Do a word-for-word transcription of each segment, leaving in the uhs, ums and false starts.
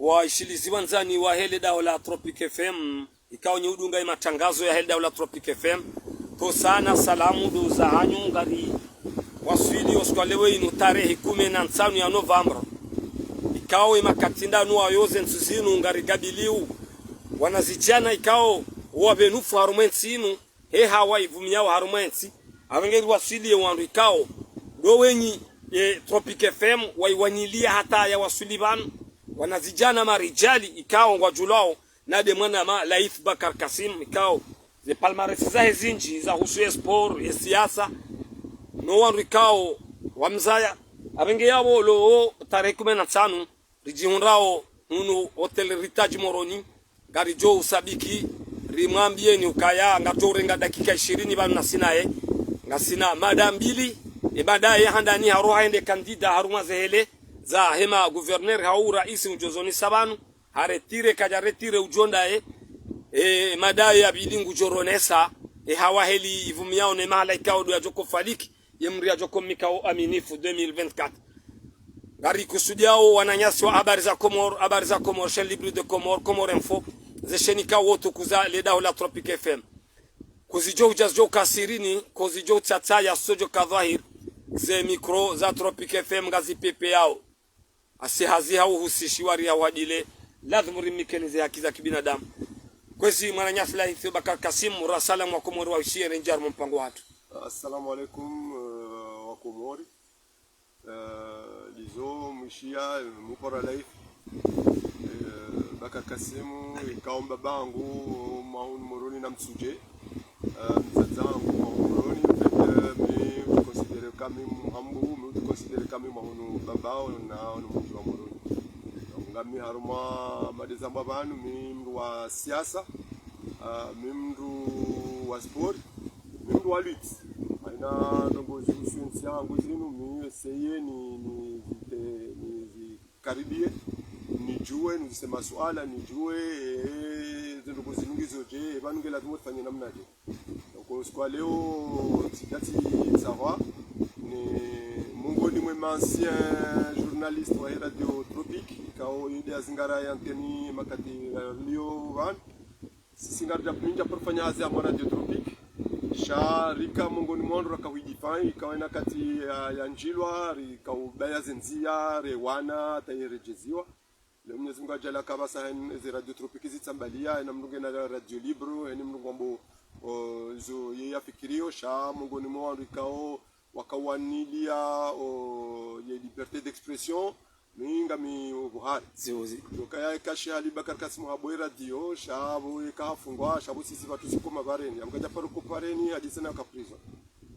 Waishilizi wandzani wahe le daho la Tropic F M, ikao nyi udunga ye matangazo yahe le daho la Tropic F M. Tsi sana salamu ndo zahanyu, ngari waswili osiku wa leo inu tarehi kume na ntsanu ya novembre. Ikao ye makati ndanu wayo ze ntsu zinu ngari gabilio wanazidjana ikao wabenufu harumwa ye ntsi inu, he hawa ivumiao harumwa ye ntsi. Apvo ngeri waswili ye wandru ikao ndo wenyi ye Tropic F M waiwanyilia hata ya waswili pvanu. Wanazidjana marijali ikao ngwadjulwao na nde mwanama Laith Bakar Kassim, ikao ze palmarès zahe zindji zahusu ye sport, ye siasa, no wandru ikao wamzaya. Apvo nge yapvo leo tarehi kume na ntsanu, ridjihundrao hunu Hôtel Ritaj Moroni, ngaridjo usabiki, rimwambieni ukaya ngaridjo urenga dakika ishirini pvanu nasi naye, ngasina mada mbili. Ye mada ye handani haroha yende kandida harumwa ze hele zahe ma gouverneur hau rais udjozonesa pvanu, haretire kadja retire udjo ndaye. E mada ya pvili ngudjo ronesa e hawa heli ivumiao ne mahala ikao ndo yadjoko faliki ye mdru yadjoko mnika o aminifu deux mille vingt-quatre. Ngari kusudiao wananyasi wa Habari za Comores, Habari za Comores, Chaîne Libre de Comores, Comores Info, ze chaîne ikao wo tukuza le daho la Tropic F M. Kozidjo udja zidjo ka sirini, kozidjo utsatsa ya sodjo ka dhwahir, ze micro za Tropic F M ngazipepeao. Asi hazi hau husishiwa ri hau adile, lazimu rimnikeni ze haki za kibinadamu. Kwezi mwananyasi Laith Bakar Kassim, ra salamu wa Komori waishiye rendji harumwa mpango wahatru. Assalamu alaikum, eh, wa Komori. Eh, lizo mwishiya, eh, mupora Laith. Eh, Bakar Kassim, ikao mbaba hangu, mwa hunu Moroni na Mtsudje. Eh, mdzadze hangu mwa hunu Moroni, en fait, eh, mi ujiconsidère kama mi mhambu, mi ujiconsidère kama mi mwa hunu Bambao na hunu mdji wa Moroni. Donc, ngami harumwa madezambwa pvanu, mi mdru wa siasa, ah, mi mdru wa sport, mi mdru wa lutte. Haina ndrongoo zihusu entsi yangu zinu, mi essayer ni, ni zite-, ni zi- karibie, nidjuwe, nuzise masuala, nidjuwe, eh, zindrongoo zinu ngizo dje, eh, pvanu nge lazimu rifanye namna dje. Donc, siku wa leo, tsidja tsi sawa, ni mongoni mwa ma anciens journalistes wa Radio Tropic, ikao yende azingara ye antenne makati, eh, lio pvanu. Sisi ngaridja pvindja paro fanya hazi ya mwa Radio Tropic. Sha rika mongoni mwa wandru raka hwidifai, ikao ena kati ya, ya ndjilwa, rika ubaya ze ndziya, rewana, hata yeredjeziwa. Leo Mwenyezi Mungu hadjaaliya kapvasa heni ze Radio Tropic zitsambalia, ena mdru ngena Radio Libre, heni mdru ngwambo, o, izo ye yafikirio, sha mongoni mwa wandru ikao, wakawanilia, o, ye liberté d'expression, mi ngami obuhari. Ziuzi. Ndoka ya eka Sheikh Ali Bakar Kassim habo ye radio, sha pvo yeka hafungwa, sha pvo sisi pvatsu siko mabareni. Amkadja paro ko pareni, hadjisena ka prison.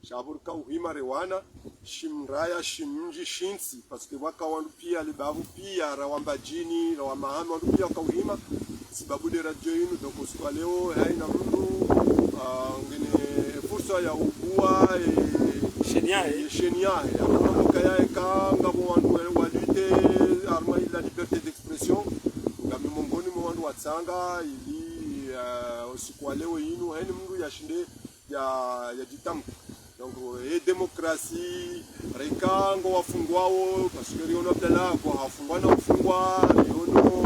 Sha pvo rika uhima rewana, shimraya, shimdji, shintsi. Parce que waka wandru pia, lebavu pia, rawa Mbadjini, rawa Mahame, wandru pia waka uhima. Sibabu nde radio yinu, donc siku wa leo, haina mdru, ah, ngena fursa ya ubuwa, eh, sheni yahe. Eh, sheni yahe. Amdru kaya eka ngapvo wandru wa lutte, harumwa la liberté d'expression. Ngami mongoni mwa wandru watsanga, ili, eh, siku wa leo yinu, haina mdru yashinde ya, yadjitamka. Donc, eh, démocratie, reka ngo wafungwao, parce que riono Abdallah, ko hafungwa na ufungwa, riono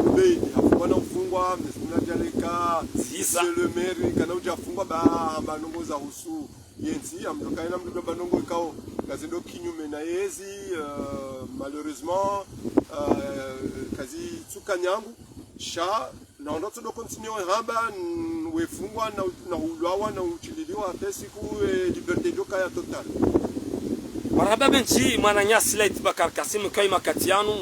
Ubeid, hafungwa na ufungwa, Mwenyezi Mungu nadja reka, Ziza. Monsieur le maire, kana udja fungwa ba, hamba ndrongoo zahusu yentsi, amdru kaina mdru hamba ndrongoo ikao, ngazendo kinyume na yezi, euh, malheureusement, euh, kazitsuka nyangu, sha, na wandru watsodo continuer hamba, n-, wefungwa na, na ulwawa na uchililiwa hata siku, eh, liberté djo kaya totale. Marahaba mendji, mwananyasi Laith Bakar Kassim, kayi makati yanu,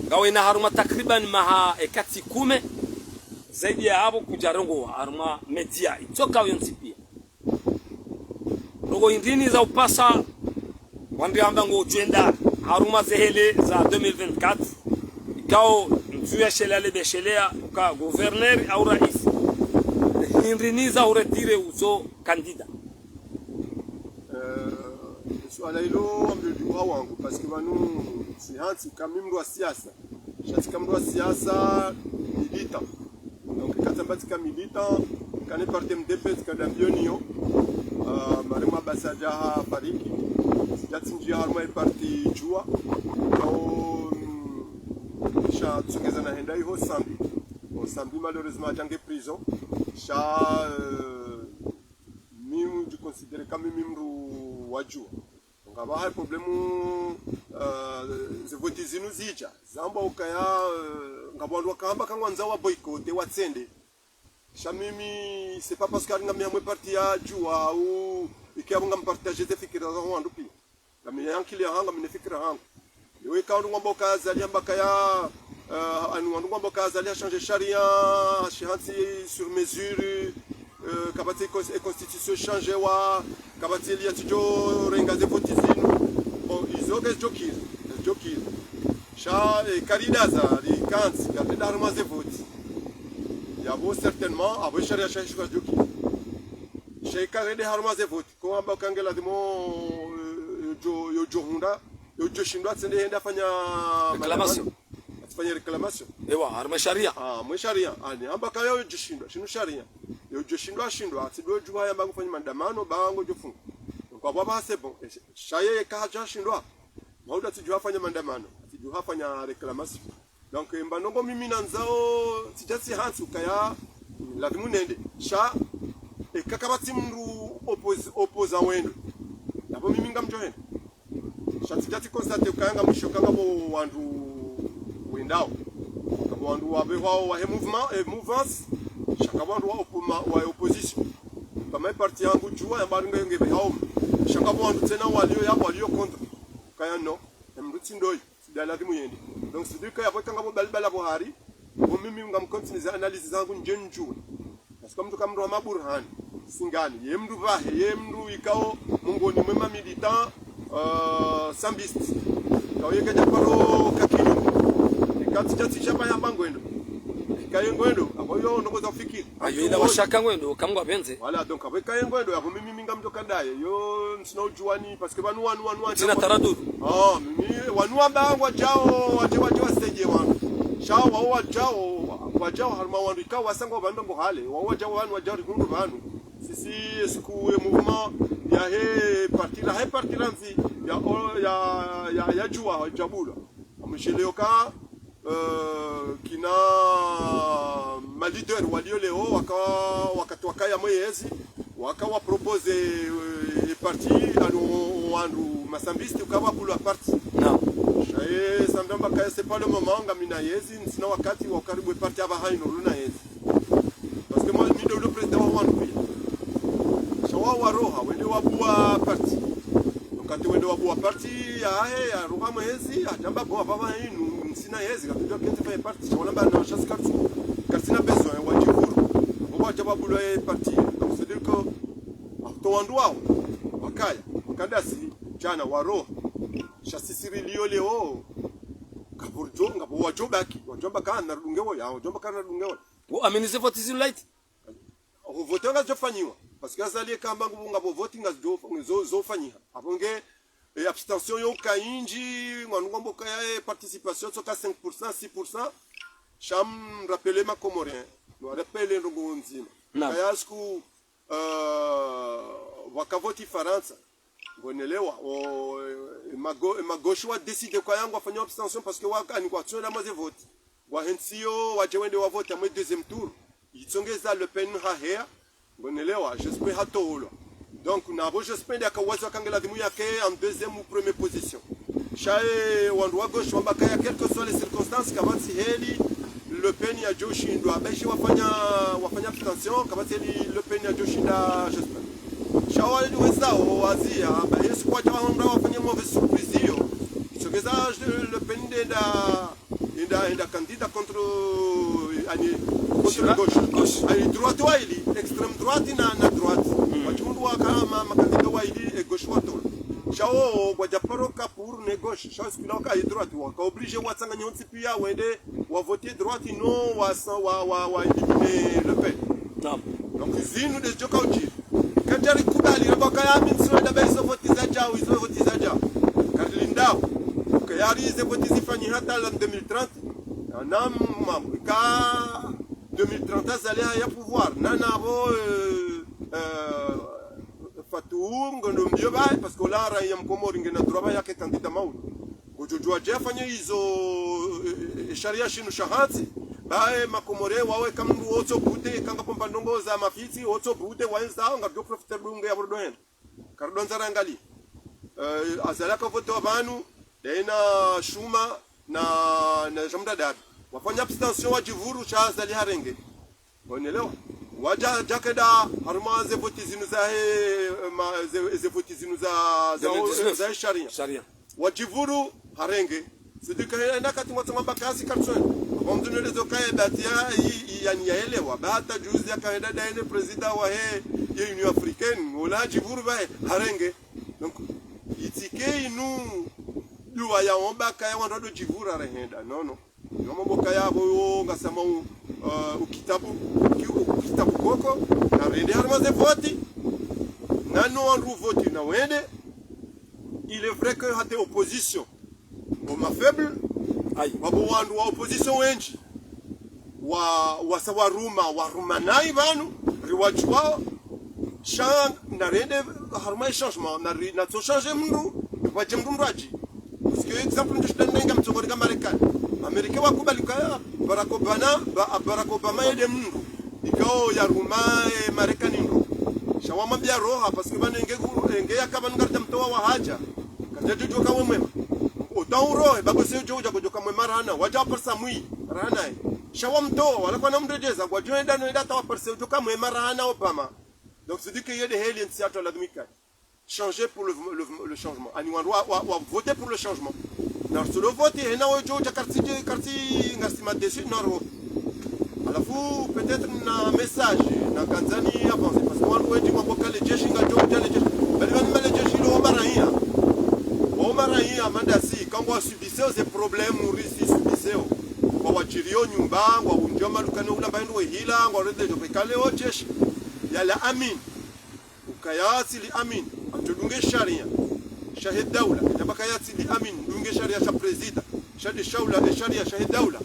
ngawe na harumwa takriban maha ekati kume, zaidi ya hapvo kudjarongowa harumwa média, itsoka yontsi pia. Ndrongoo hindrini za upasa, wandru hamba ngo udjwenda harumwa ze hele za deux mille vingt-quatre, ikao ntsu ya shelea lebe shelea, uka gouverneur au rais. Hindrini za uretire uzo candidat. Eh, suala ilo, amdjo djuha wangu, parce que pvanu, sihantsi, kami mdru wa siasa. Sha tsika mdru wa siasa, militant. Donc, katsamba tsika militant, kana parti M D P, tsika dambio niyo. Ah, marehemu Abassat hadja hafariki. Tsidja tsindjia harumwa ye parti Juwa. Kao, mm, Sha tsongeza na henda iho Sambi. O Sambi, malheureusement, adja nge prison. Sha, euh, mimi, je considère quand même mdru wa Djua. Ngapvo ha problème, euh, ze voti zinu zidja. Zamba ukaya, euh, ngapvo wandru wakamba kangwandzo wa boycotter, watsende. Sha mimi, c'est pas parce que ngami hamwe parti ya Djua au, ike apvo ngam partager ze fikira za wandru pia. Ngami ya nkili ya hangu, ngami ne fikira hangu. Yo ika wandru ngwamba uka Azali hamba kaya, euh, anu wandru ngwamba uka Azali ha changer sharia, shihantsi sur mesure, euh, kapvatsi cons-, e constitution changewa, kapvatsi ili yatsidjo renga ze voti zinu. Bon, izo ke zidjokiri, zidjokiri. Sha, e, karidaza, likantsi, karidenda harumwa ze voti. Yapvo certainement, apvo sharia shahishwa zidjokiri. Sha ika rende harumwa ze voti. Ko hamba uka nge lazimu, eh, yo djo, yo djo hundra, yo djo shindwa, tsende hende afanya réclamation. Mandamano. Afanye réclamation. Ewa, harumwa sharia. Ah, mwe sharia. Ani, hamba kaya yo djo shindwa, shinu sharia. Yo djo shindwa, shindwa, atsidjo djuha yamba ngufanya mandamano, ba ngodjo fungwa. Donc, apvo apvaha c'est bon. Eh, sha yeye kahadja shindwa. Mauda atsidjuha afanya mandamano. Atsidjuha afanya réclamation. Donc, mba ndrongo mimi nandzao, tsidja tsi hantsi ukaya, lazimu nende. Sha, eka kapvatsi mdru oppos-, opposant wendo. Yapvo mimi ngamdjo henda. Sha tsidja tsi constater ukaya ngamwisho ka ngapvo wandru wendao. Ngapvo wandru wapvehwao wahe mouvement, eh, mouvance. Sha ngapvo wandru wa oppo-, ma-, wa opposition. Kama e parti yangu Djua yamba nge, nge pvehao. Sha ngapvo wandru tsena walio ya, walio contre. Kaya non, e mdru tsi ndoyi. Tsi nda lazimu yende. Donc, c'est-à-dire que yapvo ika ngapvo balibala pvo hari, pvo mimi ngam continuer ze analyse zangu ndje ndjuwe. Parce que mdru ka mdru hama Burhani, Singani, ye mdru pvahe, ye mdru ikao mongoni mwe ma militants, euh, sambistes. Ikao ye kadja paro kakinyo. Ika tsidja tsi shamba yamba ngwendo. Ika ye ngwendo, apvo yo ndrongo za ufikiri. Ayo ila washaka ngwendo, kamwa benze. Voilà, donc apvo ika ye ngwendo, yapvo mimi ngamdjo ka ndaye. Yo, ntsina udjuwa ni, parce que pvanu wanu, wanu, wanu. Tsina taraduru. Ah, mimi, wanu wamba ngwadjao, wadje, wadje wasaidie wanu. Sha, wao wadjao, wadjao harumwa wandru ikao wasanga wapvanda ngo hale. Wao wadjao wanu, wadjao rihundru pvanu. Sisi, est-ce que e mouvement yahe parti la, he parti la nzi, ya, o, ya, ya, ya Djua, ya Djabula. Amsheleyo ka, euh, kina ma leader walio leo, waka, wakati wakaya mwe yezi, waka wa proposer, euh, e parti, anu wandru masambistes, uka wabulwa parti. Naam. Sha ye, samdamba kaya, c'est pas le moment, ngamina yezi, ntsina wakati, wa karibu e parti apvaha inu runa yezi. Parce que moi, mi ndo le président wa wandru pia. Sha wao waroha, wende wabuwa parti. Wakati wende wabuwa parti yahe, yaroha mwe yezi, hadjamba bo apvaha inu, ntsina yezi, katudjuwa kentsi fanye parti, sha wala mba na chance kartsu, kartsina besoin, wadjihuru. Bo wadja wabulwa e parti. Donc, c'est-à-dire que, ah, to wandru wao, wakaya, wakandasi, djana, waroha. Sha sisi rilio leo, ngapvo wadjo, ngapvo wadjo baki, wadjo mba ka narudunge wo, ya, wadjo mba ka narudunge wo. Wo amini ze voti zinu laiti? Ho voti ngazidjo fanyiwa. Parce que Azali kamba ngu ngapvo voti ngazidjo, zo, zo fanyiha. Apvo nge, e, abstention yo ka indji, ngwanu ngwambo kaya, e, participation tsoka cinq pour cent, six pour cent. Sha mrapele ma Comoriens. Nwarapele ndrongo ndzima. Naam. Kaya siku, euh, waka voti Farantsa. Ngonelewa, o, e, ma gau-, e, ma gauche wa décider kwa yangu wafanya abstention parce que waka ni kwatsona mwa ze voti. Wahentsiyo, wadje wende wa vote amwe deuxième tour. Itsongeza Le Pen hahea. Ngonelewa, Jospin hatolwa. Donc, napvo Jospin nde aka wazi waka nge lazimu yake en deuxième ou première position. Sha ye wandru wa gauche wamba kaya, quelles que soient les circonstances, kapvatsi heli Le Pen yadjo shindwa. Ba ishe wafanya, wafanya abstention, kapvatsi heli Le Pen yadjo shinda Jospin. Sha wale ni wezao, wazia, ba yesu kwadja wahundra wafanya mauvaise surprise iyo. Itsongeza Le Pen nde nda, nda, nda candidat contre, ani, contre gauche. Gauche. Ani droite waili, extrême droite na, na droite. Mm. Watsundu waka ma, ma candidat waili, e gauche watolwa. Sha wo, kwadja paro ka pour ne gauche. Sha wo siku ila waka e droite, waka obligé watsanganye wontsi pia wende, wa vote droite, non, wa sa-, wa, wa, wa éliminer Le Pen. Naam. Donc, zinu nde zidjoka udjiri. Kadjari kubali, ramba kaya mi ntsina nda ba izo voti zadjao, izo voti zadjao. Karilindao. Kayari ze voti zifanyiha hata l'an deux mille trente. Na, na, ma, ka deux mille trente Azali haya pouvoir. Na, napvo, euh, euh, Fatou, ngondo mbio baye, parce que la, raia mkomori ngena droit ba yake candidat mauli. Ngudjo djuwa dje afanye izo, e, e, e, sharia shinu sha hantsi. Baye makomori wawe ka mndru wotso bute, ka ngapvo mba ndrongo za mafitsi, wotso bute, waenza, ngaridjo profiter ndrongo ya burdo hena. Karidjo ndza rangalie. Eh, Azali aka voté wa pvanu, daye na Shuma, na, na Jean Mdadabi. Wafanya abstention wadjipvuru sha Azali harenge. Wanielewa? Wadja, djakenda harumwa ze voti zinu zahe, ma, ze, ze voti zinu za, za, deux mille dix-neuf. Za sharia. Sharia. Wadjipvuru harenge. Sidi kahenda na kati ngwatso ngwamba kasi kartswena. Wamdunelezo kaye bati ya, i, i, yani yaelewa. Ba hata juzi yakahenda daye ne président wahe, ye Union Africaine. Wola hadjipvuru baye, harenge. Donc, itsike inu, djuwa yaomba kaya wandru wadjo djipvura rehenda. Non, non. Yo mambo kaya pvo yo ngasama u, eh, ukitabu, uki-, ukitabu koko, na rende harumwa ze voti, na no wandru voti na wende. Il est vrai que hata opposition, o ma faible, ayi, wapvo wandru wa opposition wendji, wa, wasa waruma, waruma nayi pvanu, riwadjuwao, sha na rende harumwa e changement, na ri-, na tso changer mndru, wadje mndru mradji. Parce que exemple, ndo shida ndenga mtsongoni ka Marekani. Amerika wakubali kaya Barack Obama, ba, Barack Obama yende mndru. Ikao yaruma, eh, Marekani ndo. Sha wamwambia roha, parce que pvanu enge ku-, enge yaka pvanu ngaridja mtowa wa hadja. Kadja djodjo kawe mwema. Ota urohe, babo se djo udja kodjo ka mwema rahana. Wadja waparisa mwi, rahana, eh. Sha wamtowa, wala kwana mredjeza, ngwadjo enda no enda hata waparise udjo ka mwema rahana Obama. Donc, c'est-à-dire que yende heli entsi yatru ladhimika changer pour le, le, le changement. Ani wandru wa, wa, wa voter pour le changement. Na solo vote, hena wodjo dja kartsi, kartsi, ngasi ma déçu, na ro. Halafu, peut-être na message, na kandzani avancer. Parce que wandru wendji wamboka le jeshi, ngadjo dja le jeshi. Bali wani ma le jeshi lo maraya. O maraya, mandasi, quand on subissait ces problèmes, on réussit subissait. Ngwawadjiriyo nyumba, ngwahundjiyo madukani, ula mba hindru wehila, ngwarende djo pekale o jeshi. Yala amin. Ukaya tsili amin, atso dunge sharia shahe daula. Yamba kaya tsili amin, dunge sharia sha président. Sha de shaula, e sharia shahe daula.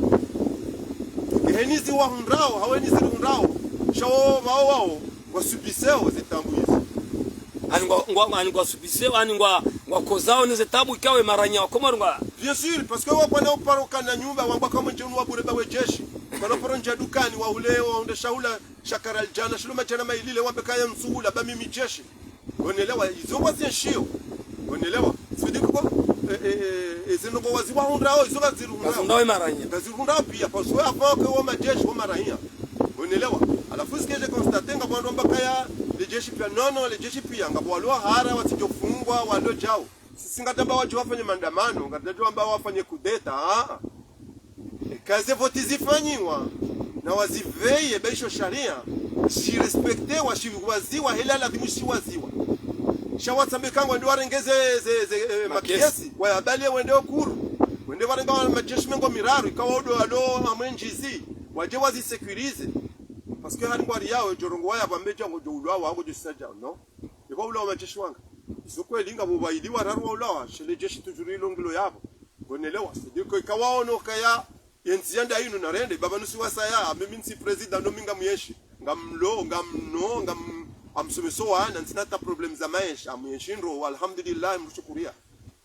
Heni ziwahundrao, hawe ni zirihundrao. Sha wo, wao, wao, wasubiseo ze tabu izi. Ani ngwa, ngwa, ani ngwasubiseo, ani ngwa, ngwakozao ne ze tabu ikao e maraya wa Komori ngwa. Bien sûr, parce que wakwana uparo kana nyumba, wamba kamwe ndjenu wabure bawe jeshi. Kwana uparo ndja dukani, wahule, wahundre shaula, shakara aljana, shilo madjana mayili le wambe kaya ntsuhula, ba mimi jeshi. Wanielewa, izo ngwazienshio. Wanielewa. Sidi kuko, eh, eh, eh, ezi ndrongo waziwahundrao, izo ngazirihundrao. Ngazihundrao e maraya. Ngazirihundrao pia, parce que avant que wo majeshi, wo maraya. Wanielewa. Halafu ce que j'ai constaté, ngapvo wandru wamba kaya, le jeshi pia, non, non, le jeshi pia, ngapvo walo hara, watsidjofungwa, walo djao. Sisi ngatamba wadje wafanye maandamano, ngatadjo wamba wafanye kudeta, ah. Eka ze voti zifanyiwa, na waziveye, be isho sharia, shirespectewa, shiwaziwa, hela ladhimu shiwaziwa. Sha watsambe kangwa ndo warenge ze, ze, ze, eh, makesi, wayabali wende okuru. Wende warenga wa majeshi mengo miraru, ikao ndo walo amwe ndjizi, wadje wazisécuriser. Parce que hari ngwari yao, djo rongowa yapvo ambe dja ngodjo ulwawa, ngodjo sina djao, non? Eba ulawa majeshi wanga. Izo kweli ngapvo waili wararu waulawa, she le jeshi toujours ilo ngilo yapvo. Wanielewa, c'est-à-dire que ikawaono kaya, yentsi yanda inu na rende, baba nusi wasaya, mimi ntsi président, no mi ngamyenshi. Ngamlo, ngamno, ngam, amsomeso wana, ntsina hata problème za maesha, amyenshi ndro, alhamdulillah, mshukuria.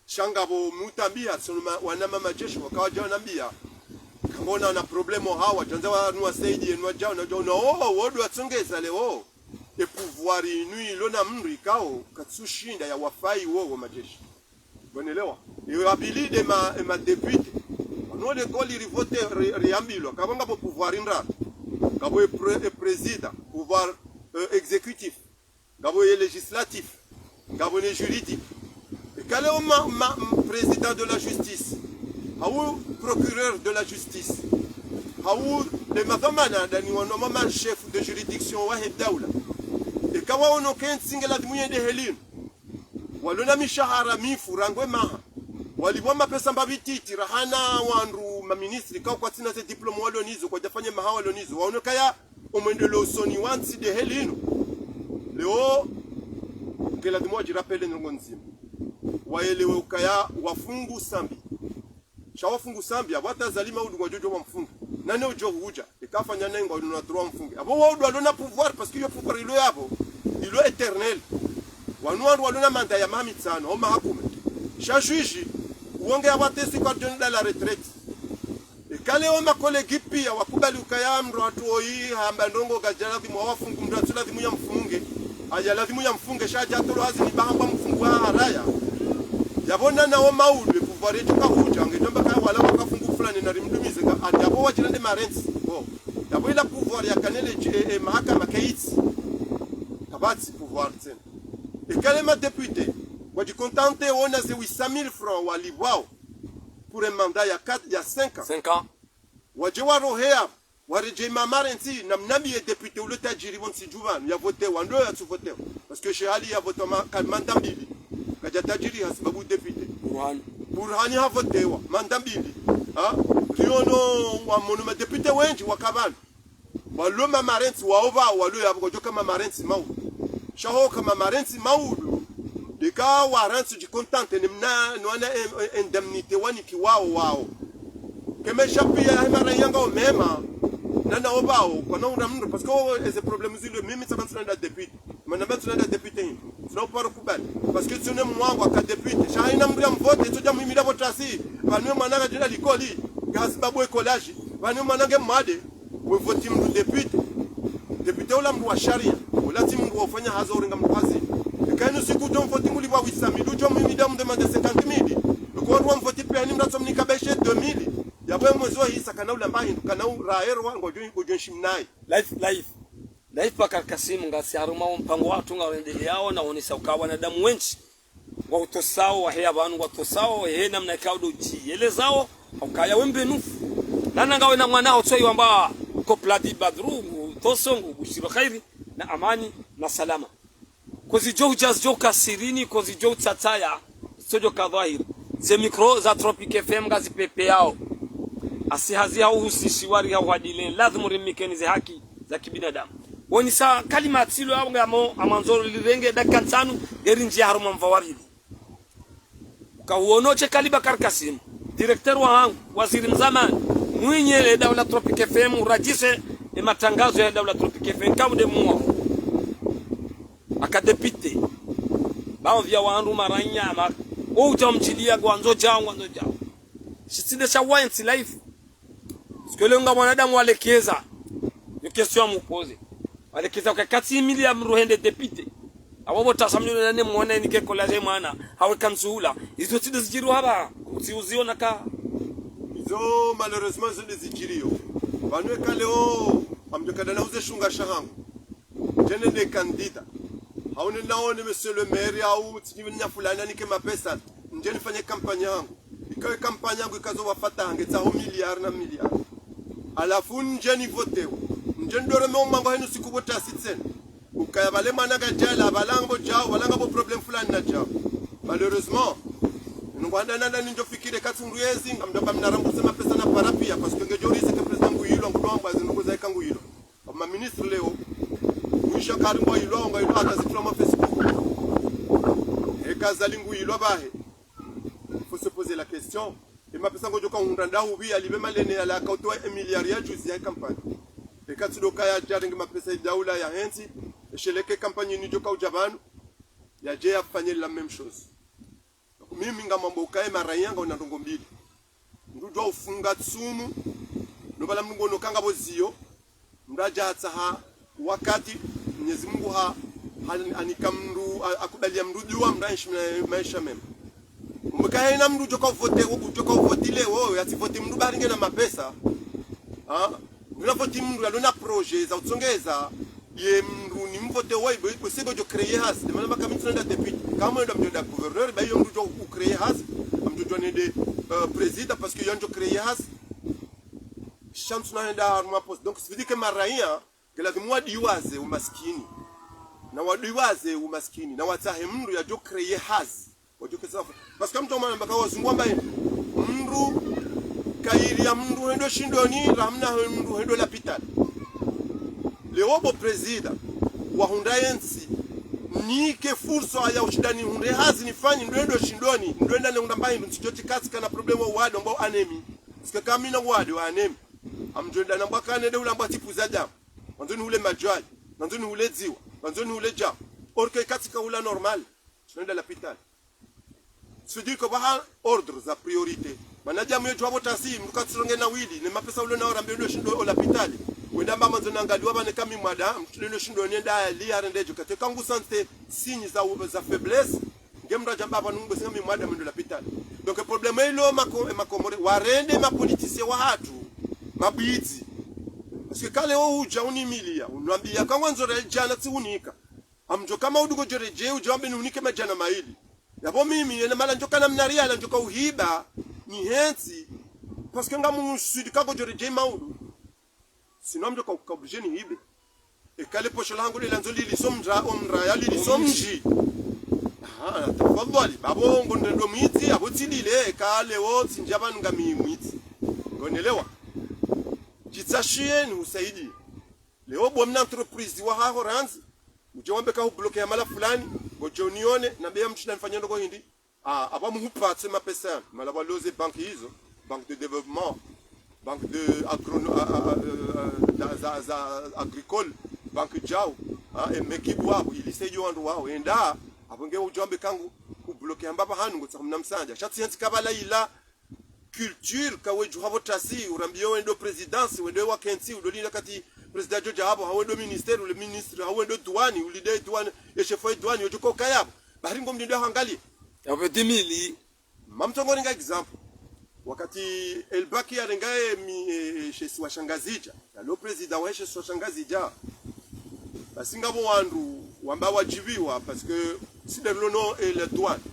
Sha ngapvo mutambia, sono ma, wana mamajeshi, wakawadja wanambia. Kangona na problème hawa, djandza wanu wasaidi, yenu wadjao, na djao, na, oh, wodu watsongeza leo. E pouvoir inu ilo na mndru ikao, katsushinda ya wafai wo, wo majeshi. Wanielewa? E abili de ma, e ma député. Wanu le koli rivote ri, riambilwa. Kabo ngapvo pouvoir ndraru. Ngapvo e pré, e président, pouvoir, euh, exécutif. Ngapvo e législatif. Ngapvo ne juridique. E kale o ma, ma, m, président de la justice. Hau procureur de la justice. Hau de madhamana dani wanu ma, ma chef de juridiction wahe daula. Eka waono kentsi nge ladhimu yende helinu. Walo na mishahara mifu rangu e maha. Walipvwa mapesa mbapvi titi, rahana wandru maministri, kao kwatsina ze diplôme walo nizo, kwadjafanye maha walo nizo. Waono kaya omwendelo usoni wa ntsi de helinu. Leo, nge ladhimu wadjirapele ndrongo ndzima. Waelewe ukaya wafungu Sambi. Sha wafungu Sambi, apvo hata Azali maudu ngwadjo djo wamfunga. Nane udjo hudja, eka afanya nayi ngwalona droit wamfunge. Apvo waudu walona pouvoir, parce que yo pouvoir ilo yapvo, ilo éternel. Wanu wandru walona mandat ya maha mitsano, au maha kume. Sha juge, Wonge ya watesi kwa djoni da la retraite. Eka leo ma collègues pia wakubali ukaya mndru hatru oyi hamba ndrongo kadja lazimu wawafungu, mndru hatru lazimu yamfunge. Aya lazimu yamfunge, sha hadja tolo hazini ba hamba mfungu wa haraya. Yapvo nana wo maulu, e pouvoir yedjo kahudja, ngedjo amba kaya wala wakafungu fulani na rimdumize, nga, ati yapvo wadjirende marentsi. Bon. Yapvo ila pouvoir ya kanele dje, e, e, mahakama kayitsi. Kapvatsi pouvoir tsena. Eka le ma députés, wadji contenter wona ze huit cent mille francs walipvwao pour un mandat ya quatre, ya cinq ans. Cinq ans. Wadje waroheya, waredjei ma marentsi, na mnambiye député ulo tajiri pvontsi dju pvanu, ya votewa, ndo yatsu votewa. Parce que Shehali ya votewa ma, ka, mandat mbili. Kadja tajiri hasibabu député. Burhani. Burhani ha votewa, mandat mbili. Ha? Riono wa mono ma députés wendji waka pvanu. Walo ma marentsi, wao pvao, walo yapvo kwadjoka ma marentsi maulu. Sha hoka ma marentsi maulu, ndeka warantsi dji contenter, ni mna, nwana in-, in-, indemnité wanikiwao wao. Kemesha pia ya hema rayi yanga o mema, nana o pvao, kwana ura mndru, parce que o, eze problèmes zilo, mimi tsamba tsuna nda député. Mana mba tsuna nda député hini. Tsuna uparo kubali. Parce que tsune mwangu aka député. Sha hayina mndru ya mvote, tso dja muhimila pvo tasi. Pvanu mwana nga djina likoli, ngasi babu e collège. Pvanu mwana nge mwade. We voti mndru député. Député ula mndru wa sharia. Ula tsi mndru wa ufanya hazi urenga mndru hazi. Eka inu siku djo mvoti nguli wa huit cent mille, djo mwimi damu de mande cinquante mille. Eko wandru wa mvoti pia ni mndru atso mnika beshe deux mille. Yapvo ye mwezi wa hisa kana ula mba hindru, kana u raero wa ngodjo, ngodjo nshimnayi. Life, life. Life Bakar Kasim ngasi harumwa wo mpango watru nga wendeleyao na wonesa uka wanadamu wendji. Ngwa utosao, waheya pvanu, ngwa utosao, he namna ikao ndo dji yelezao, ha ukaya wembe nufu. Nana ngawe na mwana hotso iwamba, kopladi badru, utoso, ngu bushiro khairi, na amani, na salama. Kozi djo hudja zidjo ka sirini, kozi djo utsatsaya, zidjo ka dhwahiri. Ze micro za Tropic F M ngazi pepeyao. Asi hazi ha uhusishi wari ha uhadile, lazimu rimikeni ze haki za kibinadamu. Wonisa kalima tsilo yao ngamo, amandzoro lirenge dakika ntsanu, ngeri ndjia harumwa mva wa pvili. Uka uono she Kali Bakar Kasim, directeur wahangu, waziri mzamani, mwinyi le daula Tropic F M, uradjise e matrangazo ya daula Tropic F M, kamu nde muwa. Aka député. Baadhwi ya wandru maranya, ma, o udja mdjiliya, ngwandzo djao, ngwandzo djao. Shitsinde sha wa entsi life. Parce que leo nga mwanadamu walekeza. Yo question ya mupoze. Walekeza kwa katsi mili ya mndru hende député. Apvo pvo tasa mndru nane mwona nike kolaje mwana. Hawe kansuhula. Izo tsi nde zidjiriyo hapva. Utsi uziona ka. Izo malheureusement izo nde zidjiriyo. Pvanu eka leo, amdjo kada na uze shunga shahangu. Ndjeni nde candidat. Hau nende naone monsieur le maire hau tsi nyi nya fulani anike mapesa. Ndjeni fanye campagne yangu. Ikawe campagne yangu ikazo wafata hange tsaho milliard na milliard. Halafu ndjeni votewa. Ndjeni dore me umango henu siku pvo tasi tsena. Ukaya pvale mwana kadjala, pvale ngapvo djao, pvale ngapvo problème fulani na djao. Malheureusement, nungu handa nanda nindjo fikire katsi mndru yezi, ngamdjo amba mna rembourser mapesa na para pia, parce que ngedjo risque président Nguyilwa, ngudjo amba zi nungu za ika Nguyilwa. Ama ministre leo, mwisho kari ngwa ilwa, ngwa ilwa hata zitula ma Facebook. Eka zali ngu ilwa bahe. Faut se poser la question. E mapesa ngodjoka hundra nda hupvi, alibe malene yala akautowa e milliard ya juzi ya campagne. Eka tsi ndo kaya djarenge mapesa ya daula ya hentsi, esheleke campagne ni djoka udja pvanu, yadje yafanye la même chose. Mimi ngamwambo ukaye maraya nga una ndrongo mbili. Mndru udjwa ufunga tsumu, no pvala mndru ngono kanga pvo ziyo, mndru adja hatsaha wakati, Mwenyezi Mungu ha, ha, hanika mndru, ha, hakubaliya mndru dua, mndru aenshi mna, maesha mema. Umbe kaye na mndru udjoka uvote, udjoka uvote leo, yatsi vote mndru bari ngena mapesa. Ha? Mndru na vote mndru yalo na projet za utsongeza, ye mndru ni mvote woyi, bo, bo, se bo djo créer hazi. De mana maka mi ntsina nda député. Kama nda mdjo nda gouverneur, ba yo mndru djo u créer hazi. Mndru djo nende, euh, président, parce que yo ndjo créer hazi. Sha ntsina nda harumwa poste. Donc, ça veut dire que maraya, ke lazimu wadiwaze umaskini. Na wadiwaze umaskini. Na watsahe mndru yadjo créer hazi. Wadjo kesa fu-, parce que mndru mwana mbaka wazungu wamba yini. Mndru kayiri ya mndru hendo shindoni, raha mna mndru hendo lapitali. Leo bo président, wahundra yentsi, nike fursa ya ushindani hundre hazi nifanye, ndo hendo shindoni, ndo henda ne hundra mbayi, ndo ntsidjo tsi katsi kana problème wa wade, mbwa anémie. Parce que kama mi na wade wa anémie. Amdjo henda na mbwa kane nde hula mbwa tipu za damu. Wandzo nihule madjwayi, wandzo nihule dziwa, wandzo nihule djamu. Or que katsi ka hula normal. Ntsina nda lapitali. C'est-à-dire que pvaha ordre za priorité. Mana djamu yedjo hapvo tasi, mndru katsuronge na wili, ne mapesa ulo nao rambe ndo shindo o lapitali. Wenda mba mandzo nangaliwa pvane ka mi mwada, mndru ndo shindo nenda ali arende djo. Kati kangu sentir signe za, za faiblesse, nge mndru adja mba pvanu ngwe singa mi mwada mwendo lapitali. Donc problème ilo mako, e makomore, warende ma politiciens wahatru, mabwidzi. Parce que kale wo udja unimilia, unwambia kangwandzo re djana tsihunika. Amdjo kama udungo djo redjei udjo wambe nihunike madjana mayili. Yapvo mimi, yena mala ndjo kana mna riala ndjo kauhiba, nihentsi, parce que ngamu sudi kago djo redjei maudu. Sinon mdjo kau, kau obligé nihibe. Eka le posho lahangu le landzo liliso mra, o mraya liliso mdji. Aha, tafadhali, bapvo ngo ndrendo mwidzi, apvo tsilile, eka leo tsindja pvanu ngami mwidzi. Ngonelewa. Djitsashiye nihusaidie. Leo bo mna entreprise wahaho randzi, udje wambe ka hubloqué ya mala fulani, ngodjo nione, nambe ya mtsinda nifanye ndrongo hindri. Ah, apvo muhupatse mapesa yanu, mala pvwa loze banque izo, banque de développement, banque de agrono-, a, a, a, euh, za, za, za agricole, banque djau, ah, e mekibu wapvo, ili saidiye wandru wao, enda, apvo nge udjo wambe kangu, hubloqué hamba pvahanu, ngotsaha mna msandja. Sha tsi hentsi kabala ila, culture, ka wedjo hapvo tasi, urambio wendo présidence, wendo wakentsi, udo lina kati président djo dja hapvo, hawendo ministère, ule ministre, hawendo douane, ulide douane, ye chef wa douane, yodjo ko kaya hapvo. Bahari ngo mdindo hangali. Yapvo dix mille. Mamtongo ringa exemple. Wakati Elbaki yarenga e mi, e, e, shesiwa sha Ngazidja. Yalo président wa shesiwa sha Ngazidja. Basi ngapvo wandru wamba wadjibiwa, parce que si de lono e le douane.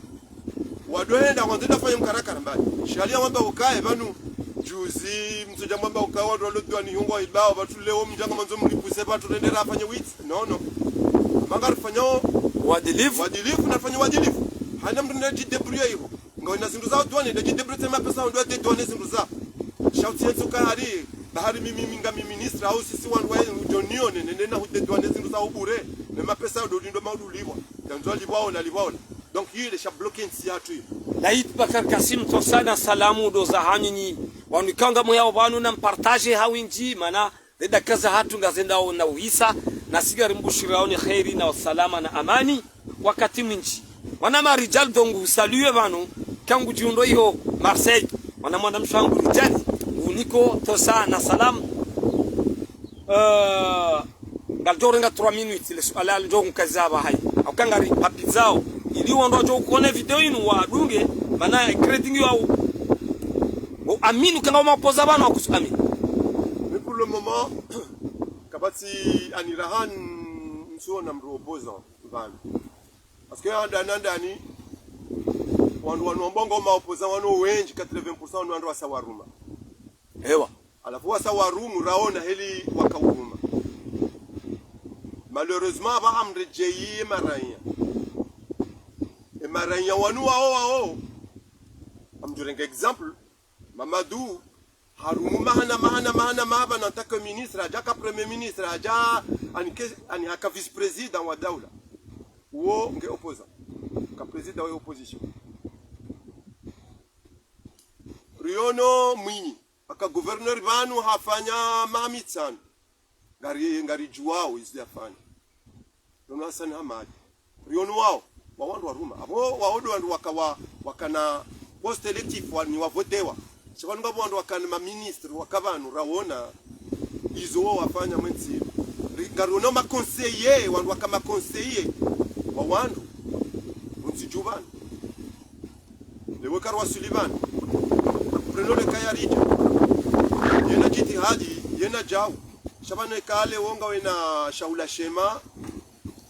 Wado henda wandru da fanya mkarakara mbali. Sharia wamba ukaye pvanu, juzi, mtsodja mwamba ukaye wandru walo douane yungo ibao, pvatsu leo mdjanga mandzo mlipuse pvatsu rendera afanye witsi. Non, non. Manga rifanyao wadilifu. Wadilifu, nafanya wadilifu. Hana mndru na djidébrouiller iho. Ngawena zindru za douane, na djidébrouiller mapesa ndo de douane zindru za. Sha utsi yentsi uka hari, bahari mimi, mi ngami ministre, au sisi wandru wa udjo nione, nende na hudédouaner zindru za ubure, ne mapesa ndo lindo maudu lipvwa. Yandzo lipvwa ola, lipvwa ola. Donc, yile sha bloqué ntsi yahatru. Laït Bakar Kassim, tso sana salamu ndo za hanyu nyi. Wanu ikao ngamwao pvanu na mpartage ha windji, mana ze dakika zahatru ngazendao na uhisa, nasi ngarimbushirao ne kheri na usalama na amani, wakati mwindji. Wana marijal dongu saluer pvanu, kangu djiundo iho Marseille. Wana mwana mshangu rijali, uniko tso sana salamu. Euh, ngalidjo renga trois minutes, le suala lidjo nkaza pvahayi. Au kangari papizao. Ili wandru wadjo ukone video inu wadunge, mana crédit ngiyo au. Ngo aminu kanga umapoza pvanu wakusu aminu. Mais pour le moment, kapvatsi ani raha ntsuona mndru opposant pvanu. Parce que handani handani, wandru wanu wambao ngo ma opposant wanu wendji, quatre-vingts pour cent wanu wandru wasa waruma. Ewa. Halafu wasa warumu raona heli waka uruma. Malheureusement, apvaha mredjeyi e maraya. E maraya wanu wao wao. Ngamdjo renga exemple. Mamadou, harumu mahana, mahana, mahana, mahana, en tant que ministre, hadja ka premier ministre, hadja ani ke, ani haka vice-président wa daula. Wo nge opposant. Ka président wa opposition. Riono Mwinyi, haka gouverneur pvanu hafanya maha mitsanu. Ngari, ngaridjuwao izo yafanya. Riono Hassan Hamadi. Riono wao, wa wandru waruma. Apvo wao ndo wandru waka wa, wakana poste électif wa, ni wavotewa. Sha pvanu ngapvo wandru wakana ma ministre, waka pvanu, raona izo wao wafanya mwentsi. Ri, ngariono ma conseillers, wandru waka ma conseillers wa wandru. Wontsi dju pvanu. Lewo karwa Sullivan. Prenons le cas ya Ridja. Yena djitihadi, yena djau. Sha pvanu eka leo ngawena shaula shema.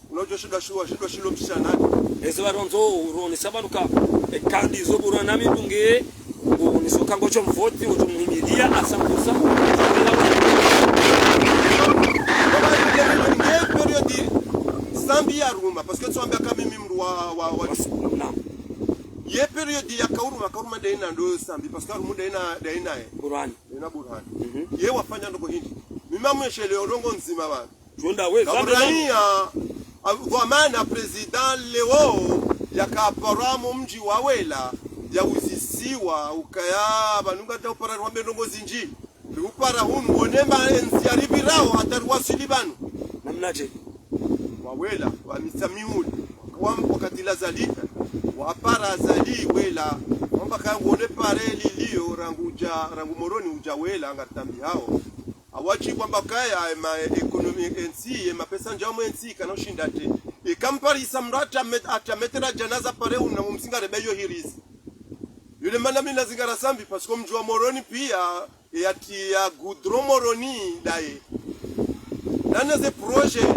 Unadjo shindwa shuwa, shindwa shilo mshanani. Ezo warondzo, uroni sabanuka. Eka ndizo bura nami dunge. Uroni soka ngodjo mvoti, ngodjo muhimilia, à cent pour cent. Ye période, Sambi yaruma, parce que tsi wambia ka mimi mndru wa, wa, wa. Naam. Ye période yaka uruma, ka uruma ndeyina ndo Sambi, parce que haruma ndeyina, ndeyina ye. Burhani. Ndeyina Burhani. Mhm. Ye wafanya ndrongo hindri. Mi mamweshele ndrongo ndzima pvanu. Djonda we, na Zambe Burhani nani? Ya, a, dhwamana président leo, yaka apara mo mdji wa Wela, ya uzisiwa, ukaya, pvanu ngata upara rwambe ndrongo zindji. Ri upara hunu, wone ma entsi ya ripvirao, hata riwasili pvanu. Namnadje? Wa Wela, wa Mitsamihuli, Wam-, wakati la Azali, wapara Azali wela, wamba kaya ngone pare lilio rangu ja, rangu Moroni uja wela, ngaritambihao. Awadjibu wamba kaya, ema ekonomi entsi, ema pesa ndjamwe entsi, kana ushinda te. Eka mparisa mndru ata met-, ata metera djana za pare una mumsinga rebe yo hirizi. Yule mana mi nazingara Sambi, parce que mdji wa Moroni pia, e yati ya goudron Moroni ndaye. Nana ze projet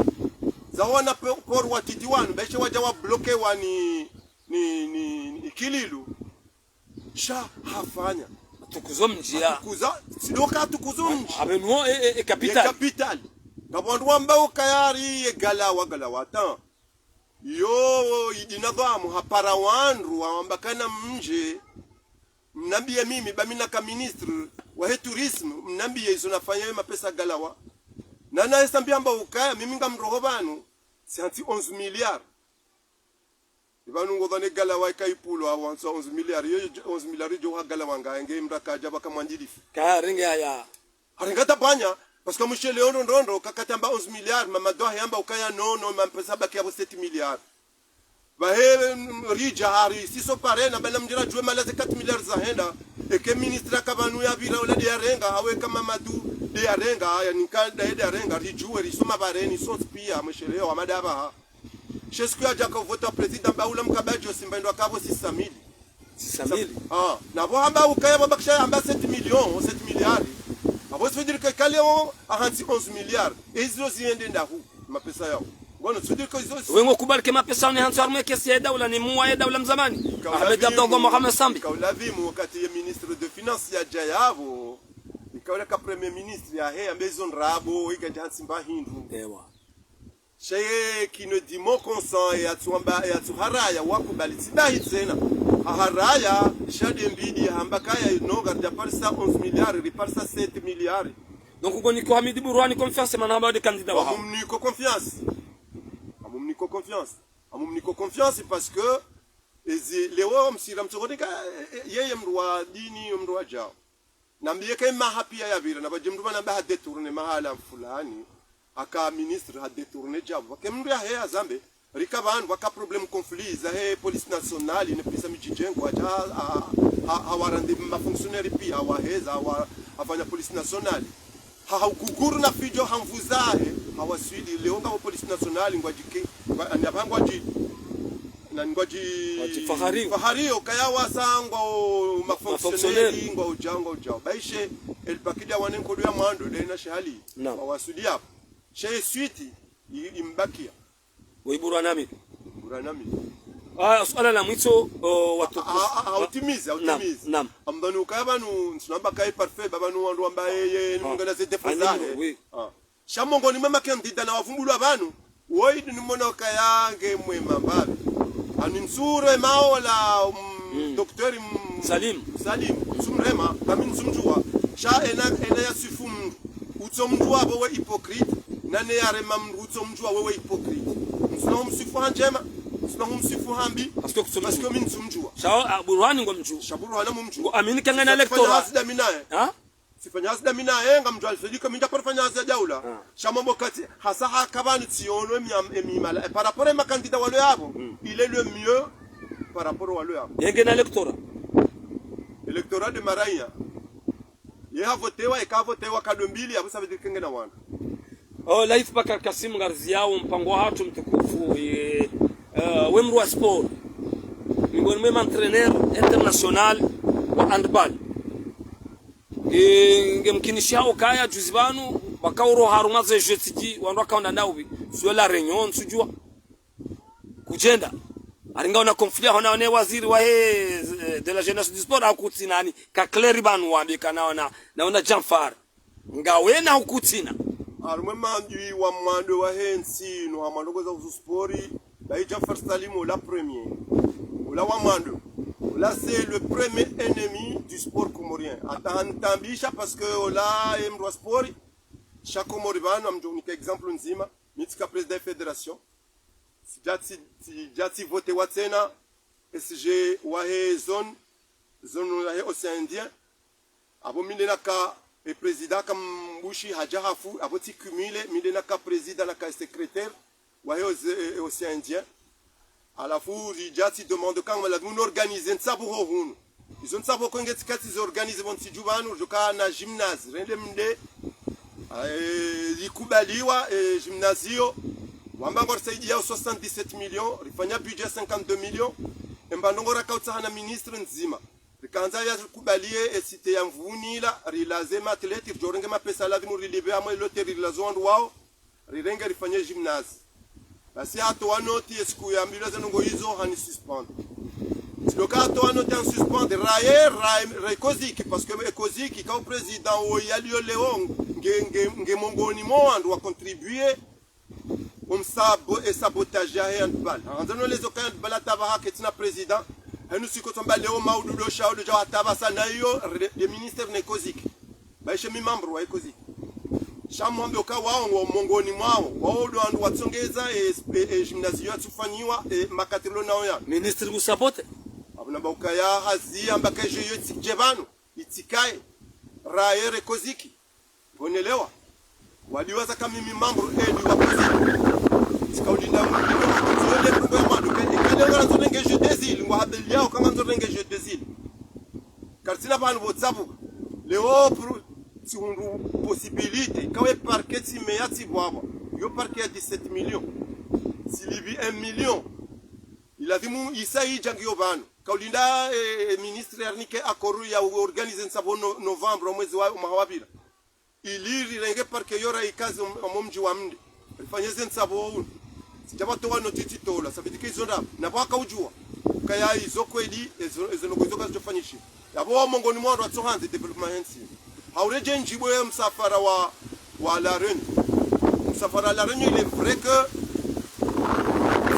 za wana pe-, port watiti wanu, beshe waja wa bloqué wani, ni, ni, ni Ikililu. Sha hafanya. Tukuzo mdji ya. Tukuza, sidoka tukuzo mdji. Abe nuo e, e, e capitale. Ye capitale. Ngapvo wandru wamba ukaya hari ye Galawa, Galawa, attends. Yo, idina pvamwe hapara wandru, wamba kana mdje, mnambiye mimi, ba mi naka ministre wahe tourisme, mnambiye izo nafanya ye mapesa Galawa. Nana ye Sambi hamba ukaya, mimi ngamroho pvanu, c'est entre onze milliards. Ipvanu ngodhwani Galawa ika ipvulo, awansa onze milliards, yo, yo, onze milliards yo ha Galawa nga, nge mndru akaja pvaka mwandilifu. Ka renge haya. Harenga tabanya, parce que mshele yondo ndondo, kakatamba onze milliards, Mamadou hamba ukaya no, no, mapesa baki yapvo sept milliards. Pvahe, mm, rija hari, siso pare, na bana mdjira djuwe mala ze quatre milliards zahenda. Eke ministre aka pvanu yapvira ula de yarenga, awe ka Mamadou de yarenga, ya nika de yarenga, ridjuwe, risoma pare, ni sons pia, mshele yo, amada pvaha. She siku yaja ka vota président, ba ula mkabaji yo Simba ndo akapvo six cent mille. Six cent mille. Ah, na pvo hamba ukaya pvo bakisha hamba sept millions, sept milliards. Apvo ça veut dire que kaleo ahantsi onze milliards. Ezo ziende ndahu, mapesa yao. Ngono, ça veut dire que izo zi- Wengo kubali ke mapesa ni hantsi harumwe kesi ya daula ni muwa ya daula mzamani. Ahmed Abdallah Mohamed Sambi. Kaula pvimu wakati ye ministre de finance yaja yapvo. Ikaula ka premier ministre yahe, ambe izo ndrabo, ikaja hantsi mba hindru. Ewa. Sha ye kino dimo consent, yatsuamba, yatsuharaya, wakubali, tsibahi tsena. Haharaya, sha de mbidi, hamba kaya, no, ngarija parisa onze milliards, riparisa sept milliards. Donc, ngo niko Hamid Burhani confiance, mana hamba de candidat wa. Amumniko confiance. Amumniko confiance. Amumniko confiance parce que, ezi, leo msira mtsokonika, eh, eh, yeye mndru wa dini, mndru wa djao. Nambiye ke maha pia yapvira, na pvadje mndru pvanu amba ha détourné mahala fulani, aka ministre ha détourné djapvo. Pvake mndru yahe ya zambe, rika pvanu, pvaka problème conflit, zahe police nationale, ne pisa midjidjengo, aja, ha, ha, ha, hawarande ma fonctionnaires pia, hawaheza, hawa, hafanya police nationale. Ha, ha, uguguru na fidjo, ha mvu zahe, hawaswili, leo ngapvo police nationale, ngwadjike, ngwa, anya pvanu ngwadji, na ngwadji Ngwadji fahari. Fahari, okaya wasangwa o ma fonctionnaires, ngwa ujao, ngwa ujao. Baishe, elbakidi ya wane nkodo ya mwando, lena shahali. Naam. Wawasudi yapvo. She suite, i, imbakia. Ngo Iburwa nami. Iburwa nami. Ah, suala la mwitso, o, watukufu. Ah, ah, ah, utimiza, utimiza. Naam, naam. Amdhani ukaya pvanu, nsunamba kayi parfait, ba pvanu wandru wamba yeye, ni mungana ze défaut zahe. Oui. Ah. Sha mongoni mwa ma candidat na wavumbulwa pvanu, woyi ndi nimona ukaya nge mwema mbapvi. Ani ntsure maola, mm, docteur, mm, Salim. Salim, ntsumrema, kami ntsumdjuwa. Sha ena, ena ya sifu mndru. Utso mdjuwa wewe hypocrite, nane ya rema mndru utso mdjuwa wewe hypocrite. Ntsuna umsifu ha ndjema, ntsuna umsifu ha mbi, parce que mi ntsumdjuwa. Sha, ah, Burhani ngomdjuwa. Sha Burhani mumdjuwa. Ngo amini kangana électorat. Fanya hazi da mi naye. Ha? Sifanya hazi da mi naye, ngamdjuwa alifedika, mi ndja parifanya hazi ya daula. Ah. Sha mambo kati, hasa haka pvanu tsiono emi, emi mala. E par rapport e ma candidat walo yapvo, il est le mieux par rapport walo yapvo. Yenge na électorat. Électorat de Maraya. Ye havotewa, eka havotewa kado mbili, apvo ça veut dire kenge na wana. Oh, Laith Bakar Kassim, ngariziyao mpango wahatru mtukufu, ye, eh, we mndru wa sport. Mingoni mwe ma entraîneur international wa handball. E, ngemkinishao kaya juzi pvanu, bakauro harumwa ze jeux tsidji, wandru wakaonda ndaubi. Sur La Réunion, ntsudjuwa. Kudjenda. Haringa ona conflit, hona one waziri wahe, eh, de la jeunesse du sport, hakutsinani. Ka clair pvanu wambi kana ona, na ona Janfar. Ngawena hukutsina. Harumwe mandjwi wa mwando wahe ntsi, no ha mwando kweza uzu sport, bayi Janfar Salim ola premier. Ola wa mwando. Ola c'est le premier ennemi du sport comorien. Hata hanitambisha parce que ola ye mndru wa sport, sha Komori pvanu, ngamdjo nika exemple ndzima, mi tsika président fédération. Tsidja tsi, tsidja tsi votewa tsena, S G wahe zone, zone yahe Océan Indien. Apvo mi nde naka, e président aka mbushi hadja hafu, apvo tsi cumulé, mi nde naka président naka secrétaire, wahe oze-, e, e Océan Indien. Halafu ridja tsi demande kangama lazimu no organiser ntsabuho hunu. Izo ntsabuho ko nge tsikatsi zi organiser pvontsi dju pvanu, ridjoka na gymnase, rende mde, eh, ikubaliwa, eh, gymnase iyo, wamba ngwarisaidiao soixante-dix-sept millions, rifanya budget cinquante-deux millions, emba ndrongo rakautsaha na ministre ndzima. Rikandza yarikubalie e site ya Mvuni ila, rilaze ma athlètes, ridjorenge mapesa lazimu rilipve amwe l'hôtel rilaze wandru wao, rirenge rifanye gymnase. Basi hatowa noti esiku yambilwa ze ndrongo izo hani suspendre. Tsidjoka hatowa noti hani suspendre, raye, raye, raye Koziki, parce que e Koziki, ka o président wo yaliyo leo, nge, nge, nge mongoni mwa wandru wa contribuer, o msabo-, e sabotage yahe handball. Handza no lezo ka handball ataba hake tsina président. Henu siko tsamba leo maudu do shaudu dja wataba sana iyo re-, de ministre ne Koziki. Baishe mi membre wa Koziki. Sha mwambe uka wao ngo mongoni mwao. Wao do wandru watsongeza e, e, e gymnase iyo yatsufanyiwa e makatilo nao ya. Ministre ngu sabote. Abuna ba ukaya hazi amba ka jeu iyo tsidje pvanu. Itsikaye. Raye re Koziki. Ngonelewa. Wadiwaza ka mimi membre élu wa Koziki. Tsika ulinda mimi, tsiyole mrungo ya mwando. Ka, ikale ngwandzo renge jeu des îles, ngwa habeli yao ka ngwandzo renge jeu des îles. Karitsina pvanu pvo tsabuka. Leo pro-, tsihundru possibilité. Kawe parquet tsi meya tsi bwabwa. Yo parquet ya dix-sept millions. Tsilipvi un million. Ilazimu isa idja ngiyo pvanu. Kaulinda, eh, ministre yarinike accord ya organiser ntsabuho no-, novembre, mwezi wa, mwaha wa pvira. Ili rirenge parquet yo raikaze om-, omo mdji wa mde. Rifanye ze ntsabuho unu. Tsidja pvatowa noti tsitola. Ça veut dire que izo nda, na pvo wakaudjuwa. Ukaya izo kweli, ezo, ezo ndrongo izo kazidjofanyishiha. Yapvo wao mongoni mwa wandru watsohandze développement hentsi. Hauredje ndjibu ye msafara wa, wa La Réunion. Msafara wa La Réunion, il est vrai que,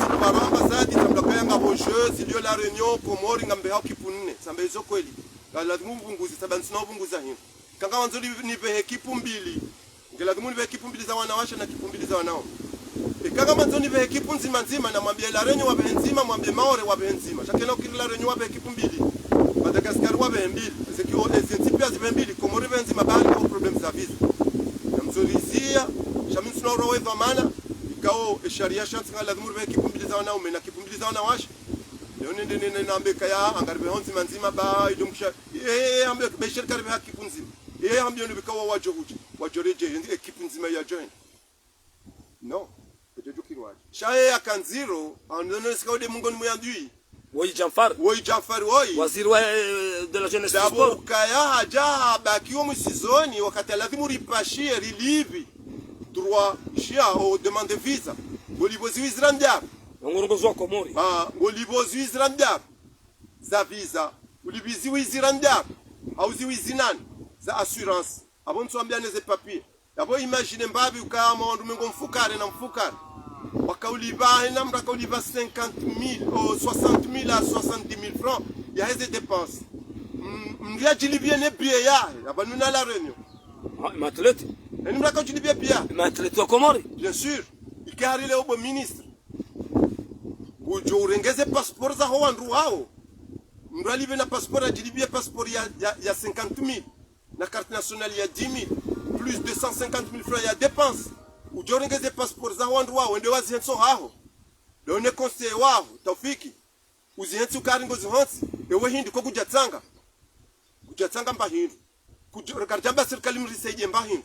si paro ambassade, tsamba kaya ngapvo jeux, zilio La Réunion, Komori, ngambe hao ekipu nne. Tsamba izo kweli. Nga lazimu upvunguze, tsamba ntsina upvunguza hini. Ka ngwandzo ni, nipvehe ekipu mbili. Nge lazimu nipvehe ekipu mbili za wanawashe na ekipu mbili za wanaume. Eka ngamwandzo nipvehe ekipu ndzima ndzima, namwambie La Réunion wapvehe ndzima, mwambie Maore wapvehe ndzima. Sha kena ukiri La Réunion wapvehe ekipu mbili. Madagascar wapvehe mbili. Eze ki o, eze ntsi pia zipvehe mbili, Komori ipvehe ndzima, bahari kwa problème za visa. Namzolizia, sha mi ntsina uro we dhwamana, ikao, e sharia shantsi nga lazimu nipvehe ekipu mbili za wanaume na ekipu mbili za wanawashe. Leo nende nene nambe kaya, angaripvehe ndzima ndzima, ba, idjo mkisha, eh, eh, eh, ambe, be shirika ripvehe ekipu ndzima. Eh, ambe, ono bika wa wadjo hudja, wadjo redje, endi ekipu ndzima yadjo henda. Non, edjo djukiri wadje. Sha ye ya Kanziro, andono sika ode mongoni mwa yandui. Woyi Djanfar. Woyi Djanfar, woyi. Waziri wa, eh, de la jeunesse et du sport. Dabo ukaya hadja habaki wo mwisizoni, wakati lazimu ripashie, rilipvi. Droit, shia, o demande visa. Ngolipvo ziwizira ndraru. Ngorongozwa Komori. Ah, ngolipvo ziwizira ndraru. Za visa. Ulipvi ziwizira ndraru. Au ziwizi nane. Za assurance. Apvo ntsuambia ne ze papier. Yapvo imagine mbapvi ukaya mwa wandru mengo mfukare na mfukare. Wakaulipva, hena mndru akaulipva cinquante mille, ou soixante mille à soixante-dix mille francs, yaheze dépenses. M-, mndru yadjilipvie ne billet yahe, yapvanu na La Réunion. Ah, ma athlètes. Heni mndru akaudjilipvie billet yahe. Ma athlètes wa Komori. Bien sûr. Ike hari leo bo ministre. Ngudjo urenge ze passeport zaho wandru wao. Mndru alipve na passeport, adjilipvie passeport ya, ya, ya cinquante mille. Na carte nationale ya dix mille, plus deux cent cinquante mille francs ya dépenses. Udjo urenge ze passeport za wandru wao, wende wazihentsi haho. Ndo ne conseil waho, Taufiki. Uzihentsi ukaya ngozihentsi, ewe hindri ko kudjatsanga. Kudjatsanga mba hindri. Kudjo, karidjamba sirikali mrisaidie mba hindri.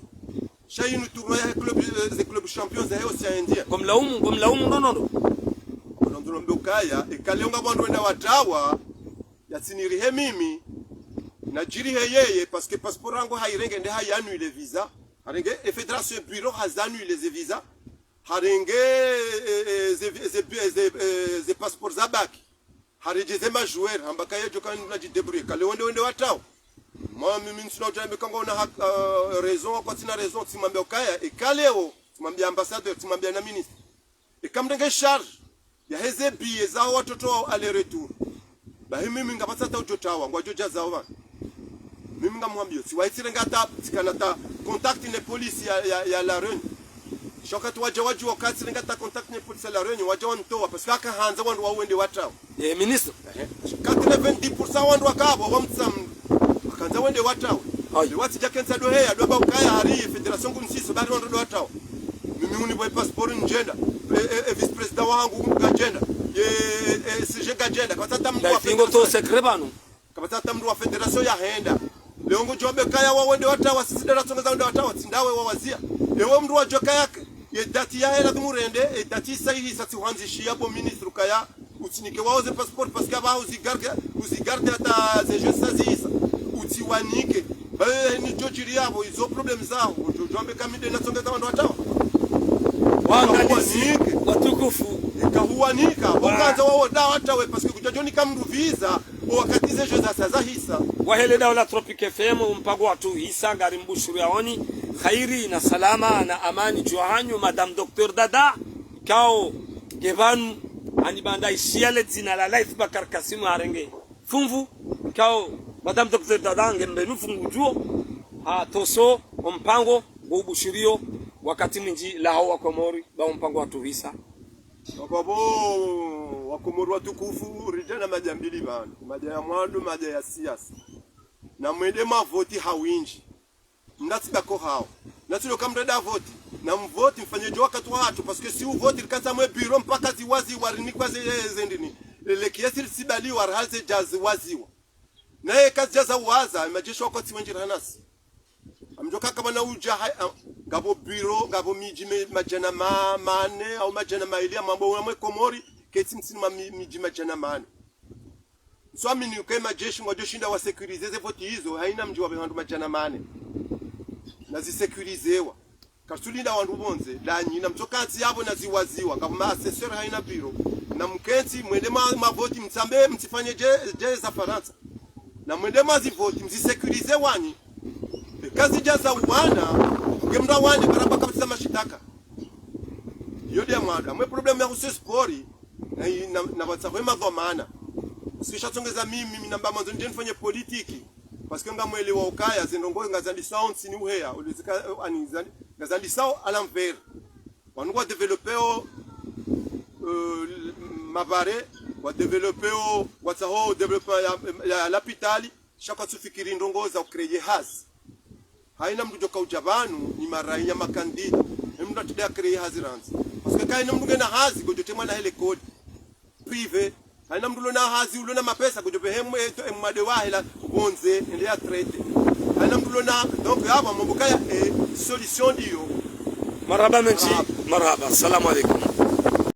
Sha inu tournoi ya club, eh, ze club champions ya Océan Indien. Ngomlaumu, ngomlaumu, no, no, no. Kono ndo nombe ukaya, eka leo ngapvo wandru wenda watrawa, yatsinirihe mimi, nadjirihe yeye, parce que passeport yangu hayirenge nde hayi annuler visa. Harenge, e fédération bureau hazi annuler ze visa. Harenge, eh, eh, ze, ze, ze, ze, eh, ze passeport zabaki. Haredjeze ma joueurs, hamba kaye djoka nadjidébrouiller. Kale wende wende watrawa. Mwa mimi ntsina udjambe kanga una hak-, eh, raison, kwatsina raison, tsimwambia ukaya, eka leo, tsimwambia ambassadeur, tsimwambia na ministre. Eka mrenge charge yaheze billet zaho watoto wao aller retour. Bahi mimi ngapvatsi hata udjo trawa, ngwadjo dja zaho pvanu. Mimi ngamwambio, tsiwahi tsirenga hata, tsikana hata contact ne police ya, ya, ya La Réunion. Sha wakati wadja wadjuwa ka tsirenga hata contact ne police ya La Réunion, wadja wanitowa, parce que haka handza wandru wao wende watrawa. Eh, ministre. Ehe. Quatre-vingt-dix pour cent wandru wakapvo, wa mtsamu. Wakandza wende watrawa. Ayi. Leo watsidja kentsi ndo heya, ndo amba ukaya hari, fédération ngu ntsiso, bari wandru ndo watrawa. Mimi unipve passeport ndjenda. E, e, e vice-président wahangu ngadjenda. Ye, e, C G Gadjenda, kapvatsi hata mndru wa fédération. Secret pvanu. Kapvatsi hata mndru wa fédération yahenda. Leo ngodjo wambe kaya wawo nde watawa, sisi nde ratsongeza nde watawa, tsi ndawe wawazia. Ewe mndru wadjo kaya, ye date ya hela kumurende, e date isa ihisa tsi hwandzishiya bo ministre kaya, utsinike wawo ze passeport, parce que aba uzigarde, uzigarde hata ze jeux zisa zihisa. Utsiwanike. Baye nidjo djiri yapvo, izo problème zaho, udjo, udjo wambe kaya mi nde natsongeza wandru watawa. Waangalizi watukufu. Eka huwanika, bo kandza wawo nda watawe, parce que kudjadjo nika mndru visa, o wakati ze jeux zisa zahisa. Wahe le daula Tropic F M, mpango watru hisa, ngari mbushuru yaoni, khairi na salama na amani dju hanyu, Madame Docteur Dada, kao, ngepvanu, ani banda ishiya le dzina la Laith Bakar Kasim harenge. Funvu, kao, Madame Docteur Dada, ngembenu fungu djuo, ha toso, o mpango, ngo ubushuriyo, wakati mwindji, laho wa Komori, ba o mpango watru hisa. Wakati bo, wa Komori watukufu, ridja na madja mbili pvanu, madja ya mwando, madja ya siasa. Na mwende mavoti ha windji. Mnatsi bako hao. Natsi loka mrenda voti. Na mvoti mfanye djo wakati watru, parce que si uvoti likantsa mwe bureau mpaka ziwaziwa rinikwa ze, ze ndini. Le kiesi lisibaliwa rahali ze djazi waziwa. Naye kazidjaza waza, majeshi wako tsi wendji raha nasi. Amdjo kaka bana udja hai, am, ngapvo bureau, ngapvo midji me, madjana ma, mane, au madjana mayili, amambo wa mwe Komori, ketsi mtsini ma mi, midji madjana mane. Ntsu amini uka ye majeshi ngwadjo shinda wa sécuriser ze voti izo, haina mdji wapve wandru madjana mane. Na zi sécurisewa. Kartsu linda wandru pvondze, danyi, na mtsoka ntsi yapvo na ziwaziwa, ngapvo ma assesseur haina bureau. Na mkentsi, mwende ma, mavoti mtsambe, mtsifanye dje, dje za Farantsa. Na mwende mazivoti, mzi sécuriser wanyi. E kazidjaza uwana, nge mndru awane, baraba kapvatsi za mashitaka. Iyo nde ya mwando. Amwe problème ya huse sport, na, na, na pvatsa hwe madhwamana. Sikisha tsongeza mimi, mimi namba mwandzo ndje nifanye politiki. Parce que ngamwelewa ukaya, ze ndrongoo ngazandisao ntsini uheya, ulizika, ani, zandi, ngazandisao à l'envers. Wanu wa développéo, euh, mavare, wa développéo, watsaho développement ya, ya, ya lapitali, sha kwatsu fikiri ndrongoo za u créer hazi. Haina mndru djoka udja pvanu ni maraiya makandida. He mndru atsi nde a créer hazi randzi. Parce que kaina mndru ngena hazi, ngodjo temwa na hele kodi. Privé. Haina mndru ulona hazi, ulona mapesa, ngodjo pve hemwe, eto, emwade wahe la, pvondze, ende ya traité. Haina mndru ulona, donc, yapvo, mambo kaya, eh, solution ndiyo. Marahaba mendji, marahaba. Salamu alaikum.